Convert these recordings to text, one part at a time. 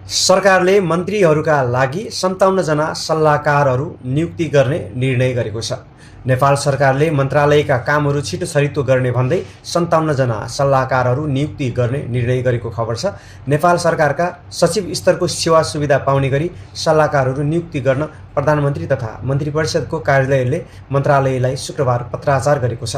सरकारले मन्त्रीहरूका लागि 57 जना सल्लाहकारहरू नियुक्ति गर्ने निर्णय गरेको छ। नेपाल सरकारले मन्त्रालयका कामहरू छिटो छरितो गर्ने भन्दै 57 जना सल्लाहकारहरू नियुक्ति गर्ने निर्णय गरेको खबर छ। नेपाल सरकारका सचिव स्तरको सेवा सुविधा पाउने गरी सल्लाहकारहरू नियुक्ति गर्न प्रधानमन्त्री तथा मन्त्रिपरिषदको कार्यालयले मन्त्रालयलाई शुक्रबार पत्राचार गरेको छ।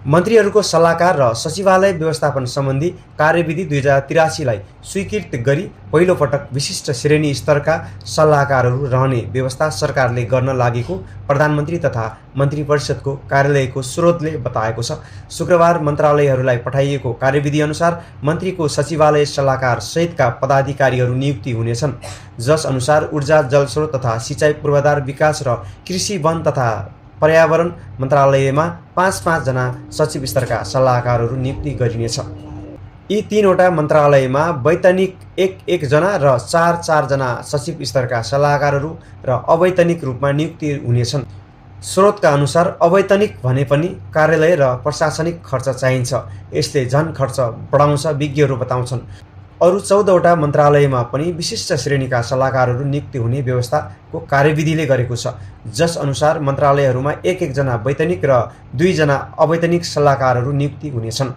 मन्त्रीहरूको सल्लाहकार र सचिवालय व्यवस्थापन सम्बन्धी कार्यविधि 2083 लाई स्वीकृत गरी पहिलो पटक विशिष्ट श्रेणी स्तरका सल्लाहकारहरू रहने व्यवस्था सरकारले गर्न लागेको प्रधानमन्त्री तथा मन्त्रिपरिषदको कार्यालयको स्रोतले बताएको छ। शुक्रबार मन्त्रालयहरूलाई पठाइएको कार्यविधि अनुसार मन्त्रीको सचिवालय सल्लाहकार सहितका पदाधिकारीहरू नियुक्ति हुनेछन्, जस अनुसार ऊर्जा, जलस्रोत तथा सिँचाइ, पूर्वाधार विकास र कृषि, वन तथा पर्यावरण मन्त्रालयमा 5-5 जना सचिव स्तरका सल्लाहकारहरू नियुक्ति गरिनेछ। यी तीनवटा मन्त्रालयमा वैतनिक 1-1 जना र 4-4 जना सचिव स्तरका सल्लाहकारहरू र अवैतनिक रूपमा नियुक्ति हुनेछन्। स्रोतका अनुसार अवैतनिक भने पनि कार्यालय र प्रशासनिक खर्च चाहिन्छ, यसले झन खर्च बढाउँछ विज्ञहरू बताउँछन्। अरू 14वटा मन्त्रालयमा पनि विशिष्ट श्रेणीका सल्लाहकारहरू नियुक्ति हुने व्यवस्थाको कार्यविधिले गरेको छ, जस अनुसार मन्त्रालयहरूमा 1-1 जना वैतनिक र 2 जना अवैतनिक सल्लाहकारहरू नियुक्ति हुनेछन्।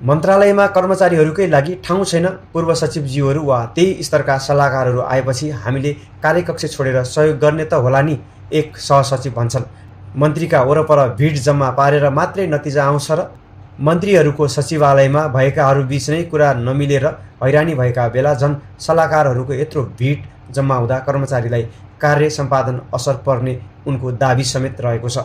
मन्त्रालयमा कर्मचारीहरूकै लागि ठाउँ छैन। पूर्व सचिवज्यूहरू वा त्यही स्तरका सल्लाहकारहरू आएपछि हामीले कार्यकक्ष छोडेर सहयोग गर्ने त होला नि, एक सहसचिव भन्छन्। मन्त्रीका वरपर भिड जम्मा पारेर मात्रै नतिजा आउँछ र? मन्त्रीहरूको सचिवालयमा भएकाहरूबीच नै कुरा नमिलेर हैरानी भएका बेला झन् सल्लाहकारहरूको यत्रो भिड जम्मा हुँदा कर्मचारीलाई कार्य सम्पादन असर पर्ने उनको दाबी समेत रहेको छ।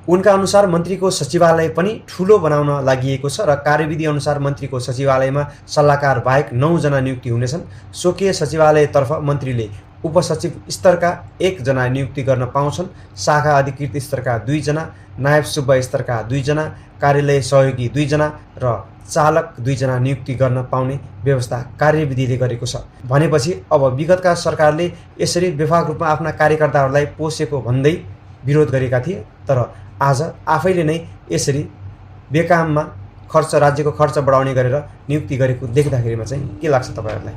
उनका अनुसार मन्त्रीको सचिवालय पनि ठूलो बनाउन लागिएको छ र कार्यविधि अनुसार मन्त्रीको सचिवालयमा सल्लाहकार बाहेक 9 जना नियुक्ति हुनेछन्। स्वकीय सचिवालयतर्फ मन्त्रीले उपसचिव स्तरका 1 जना नियुक्ति गर्न पाउँछन्, शाखा अधिकृत स्तरका 2 जना, नायब सुब्बा स्तरका 2 जना, कार्यालय सहयोगी 2 जना र चालक 2 जना नियुक्ति गर्न पाउने व्यवस्था कार्यविधिले गरेको छ। भनेपछि अब विगतका सरकारले यसरी बेफाक रूपमा आफ्ना कार्यकर्ताहरूलाई पोसेको भन्दै विरोध गरेका थिए, तर आज आफैले नै यसरी बेकाममा राज्यको खर्च बढाउने गरेर नियुक्ति गरेको देख्दाखेरिमा चाहिँ के लाग्छ तपाईहरुलाई?